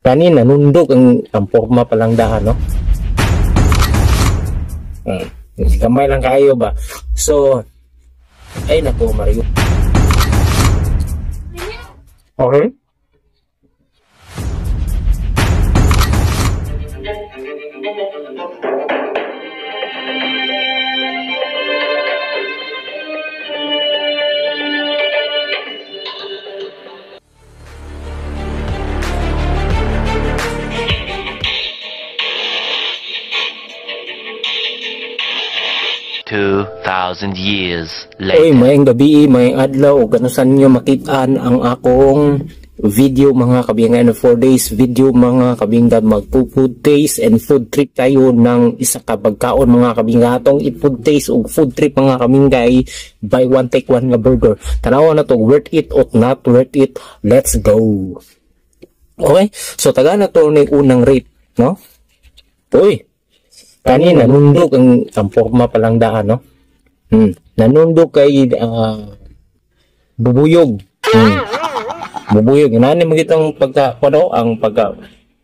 Kanina nundok ang porma palang dahan, no? Gamay lang kaayo ba. So ay nako Mario. Okay. Thousand years later. Oy, maayong gabi, maayong adlaw, ug kanusan nyo makitaan ang akong video mga kabingan, 4 days video mga kabingan, magpo-food taste and food trip tayo ng isa ka pagkaon mga kabingan. Atong i-food taste ug food trip mga kabingay, buy one take one nga burger. Tanawa na to, worth it or not worth it, let's go. Okay, so taga na to ni unang rate, no? Uy, kanina nundok ang forma palang daan, no? Nanundok kay bubuyog. Bubuyog. Nani mo kitang pagka kuno ang pagka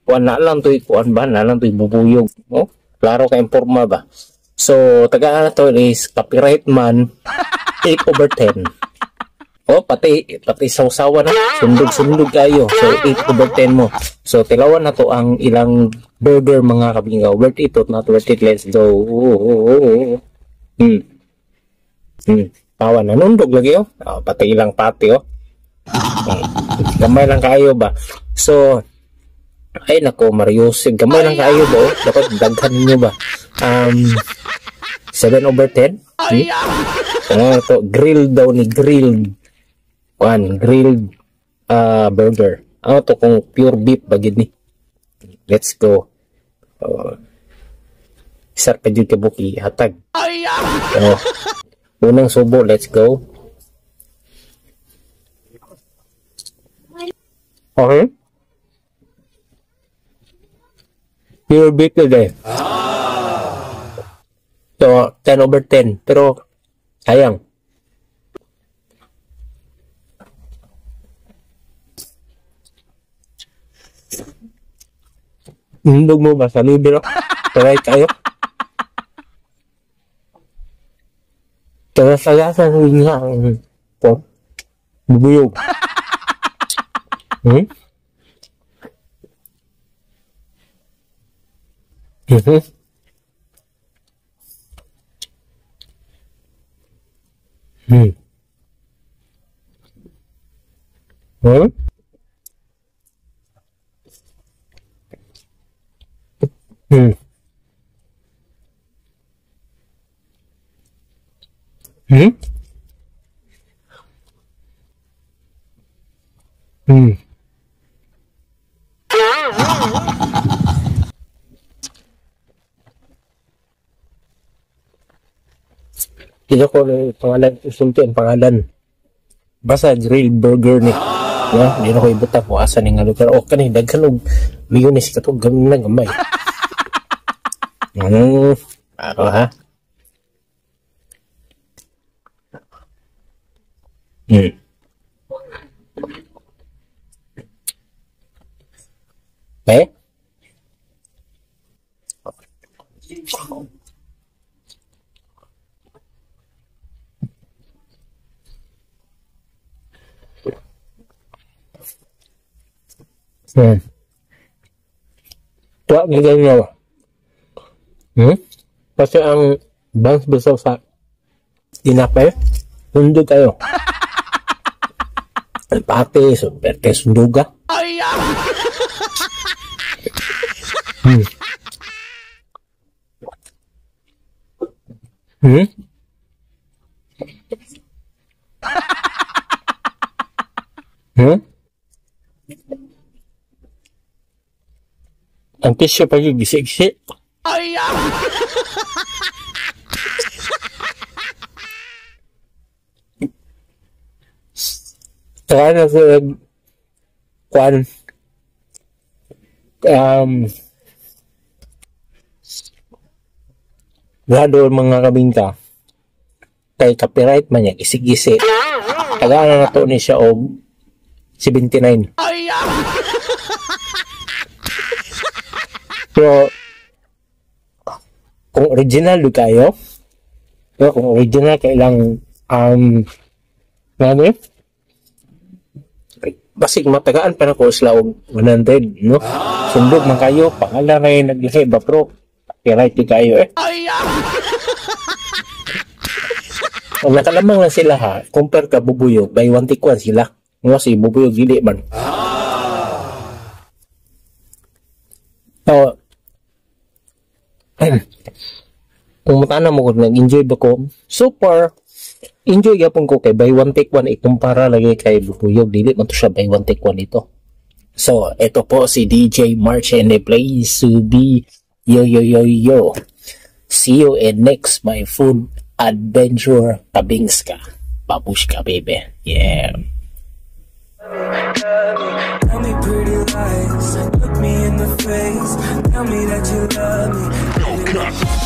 kuan na lang toy kuan ba na lang toy bubuyog, no? Klaro kay porma ba. So tagaan na to is copyright man 8 over 10. Oh, pati sawsawa na, sundog-sundog kayo. So 8 over 10 mo. So tilawan na to ang ilang burger mga kabingaw. Worth it or not worth it, let's go. Tawa nanundog lagi oh. Oh, pati ilang pati oh. Gamay lang kaayo ba. So ay nako Mariusig, gamay lang kaayo ba oh. Dapat daghan ninyo ba. 7 over 10. Ano to, grilled daw ni grilled. One grilled burger. Ano to kung pure beef ba gid ni. Let's go. Isa pa jud ka buki hatag. Oh. Unang subo, let's go. Okay. Pure beef today. So, 10 over 10. Pero, sayang. Hindog mo ba sa libre? Try tayo. Tara-tara sa nga. Bubuyog. Dito ko pangalan, isulti ang pangalan. Basta grilled burger ni. No, di na ko ibuta ko asa ni nga lugar. O kani daghan og mayonnaise katong gamay gamay. Ako ha. Eh? Tuwa ganyan. Kasi ang bangs basaw sa tinapay, sundog kayo. Ang pate, super kay sunduga. Ang tissue pa yung gisi-gisi. Kaya na sa kuan grado mga kabingka kay copyright man niya gisi-gisi. Tagaan na to ni siya og 79. Pero kung original do kayo, pero kung original kay lang ano eh? Basig matagaan pa nako sila og 100, no? Sundog man kayo, pangalan ray naglahi ba, pero right kayo eh. Kung nakalamang lang sila ha, compare ka bubuyog, by one take one sila. Nga si bubuyog dili man. So, kung matana mo kung nag-enjoy ba ko, so far, enjoy gyapon ko kay buy one take one ikumpara lagi kay bubuyog, dili man to siya buy one take one ito. So, ito po si DJ March and the place to be. Yo, yo, yo, yo. See you in next my food adventure. Kabingska. Babushka, baby. Yeah. Tell me pretty lies, look me in the face. Tell me that you love me.